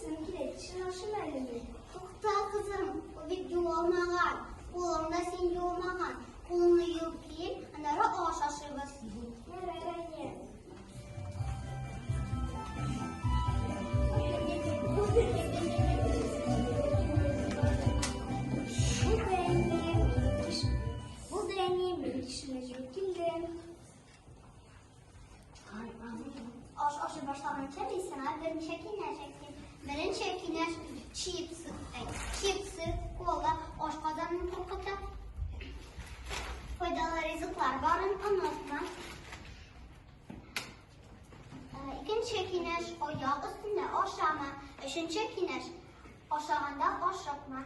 Ашыйсым килә, тешем ашыйм әле мин. Тукта, кызым, ул бит юылмаган. Кулың да син юылмаган. Кулыңны юып кил, аннары аш ашыйбыз. Ярар, әни. Булды, әни, мин тешемне юып килдем. Аш ашый башлаганчы мин сиңа берничә киңәш әйтим. Беренче киңәш чипсы, чипсы, кола ашказанын куркыта. Файдалы ризыклар барын онытма. Икенче киңәш аяк өстендә ашама. Өченче киңәш ашаганда ашыкма.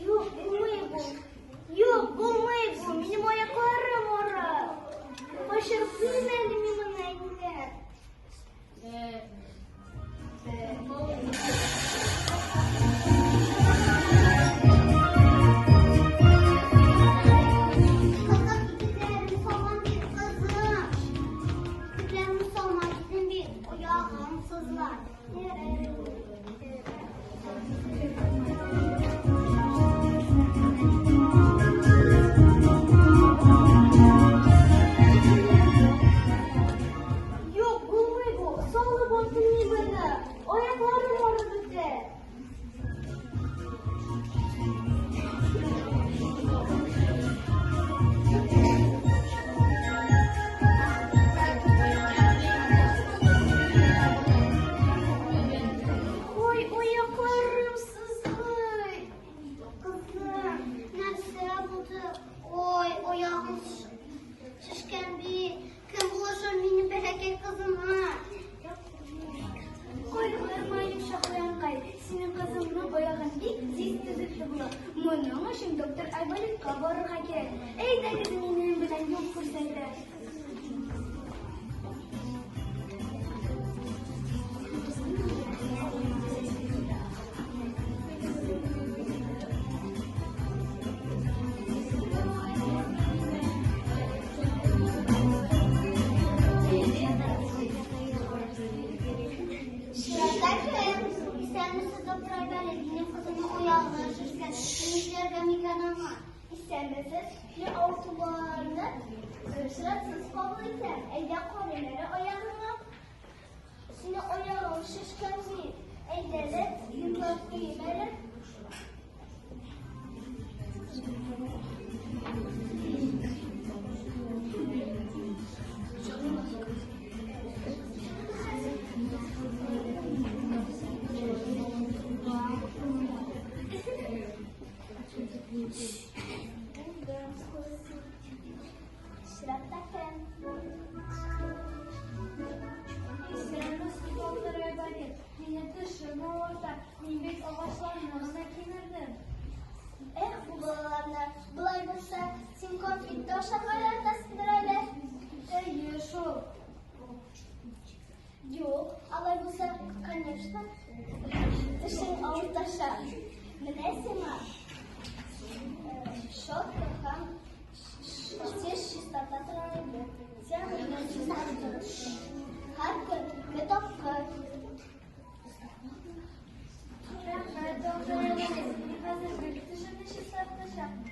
Юк, булмый бу. Юк, булмый бу. Минем аякларым ара. Качыртыйм әле мин моны әнидән. Кызым, итекләреңне салган бит, кызым. Итекләреңне салма дидем бит, аягың сызлар. Юк, булмый бу. Салып аттым мин моны. Аякларым арып бетте. Ой, аякларым сызлый. Кызым, нәрсә булды? Ой, аягым шешкән бит. Кем булышыр минем бәләкәй кызыма? Кайгырма, йомшак куянкай. Синең кызыңның аягын бик тиз төзәтеп була. Моның өчен доктор Айболитка барырга кирәк. Әйдәгез минем белән юл күрсәтә. Чиратта кем? Исәнмесез, доктор Айболит. Минем кызымның аягы шешкән. Нишләргә микән аңа? Исәнмесез, мин авыртуларны чиратсыз кабул итәм. Әйдә карыйм әле аягыңа. Синең аягың шешкән бит. Әйдә әле, йонлап куйыйм әле. Чиратта кем? Исәнмесез, доктор Айболит. Минем тешем авырта. Мин бит агачларны гына кимердем. Эх, бу балаларны. Болай булса, син конфет та ашарга яратасыңдыр әле. Әйе, шул. Юк, алай булса, конечно, тешең авыртачак. Менә сиңа щетка һәм теш чистарта торган әйбер. Син чистартыр. Һәр көн бер тапкыр. Рәхмәт, доктор Айболит. Мин хәзер гел тешемне чистартачакмын.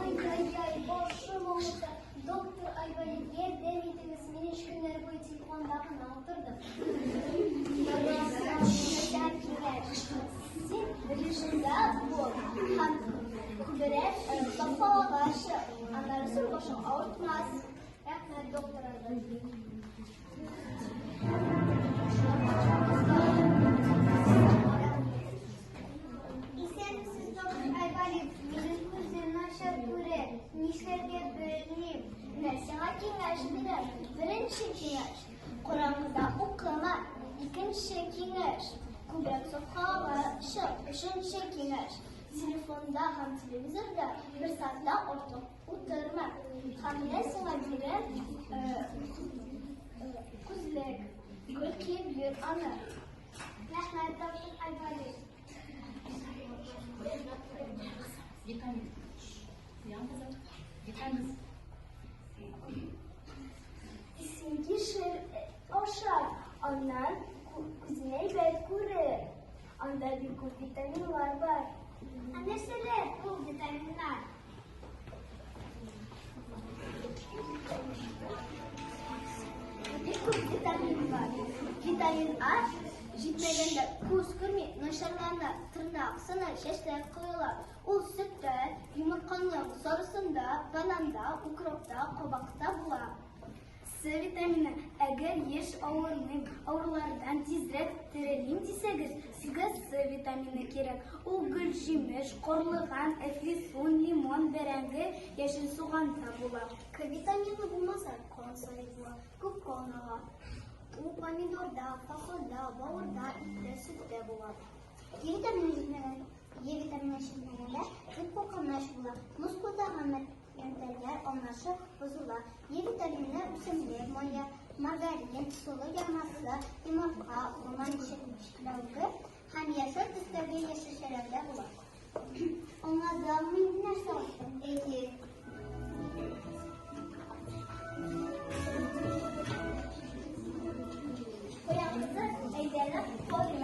Ай-яй-яй, башым авырта. Доктор Айболит, ярдәм итегез, мин өч көннәр буе телефон телефонда гына утырдым. Киңәш. Син режимда бул һәм күбрәк саф һавага чык. Аннары соң башың авыртмас. Рәхмәт, доктор Айболит. Исәнмесез, доктор Айболит. Минем күзем начар күрә. Нишләргә белмим. Менә сиңа киңәш бирәм. Беренче киңәш. Караңгыда укыма. Икенче киңәш. Күбрәк саф һавага чык. Өченче киңәш. Телефонда һәм телевизорда бер сәгатьтән артык утырма. Һәм менә сиңа бирәм күзлек. Гел киеп йөр аны. Рәхмәт, доктор Айболит. Витамин. Витамин. Син кишер аша, аннан күзең әйбәт күрер. Анда бик күп витаминнар бар. Ә нәрсәләр ул витаминнар? Бик күп витамин бар. Витамин А җитмәгәндә күз күрми, начарлана, тырнак сына, чәчләр коела. Ул сөттә, йомырканың сарысында, бананда, укропта, кабакта була. С витамины. Әгәр еш авырыйм, авырулардан тизрәк терелим дисәгез, сезгә С витамины кирәк. Ул гөлҗимеш, карлыган, әфлисун, лимон, бәрәңге, яшел суганда була. К витамины булмаса, кан саек була, күп кан ага. Ул помидорда, фасольдә, бавырда, иттә, сөттә була. Е витамины җитмәгән, Е витамины җитмәгәндә бик куркыныч була. Мускулда һәм матдәләр алмашы бозыла. Е витамины үсемлек мае, маргарин, солы ярмасы, йомырка, урман чикләвеге һәм яшел төстәге яшелчәләрдә була. Аңладым, мин нәрсә айттым? Әйе. Куян кызы әйләнеп карый.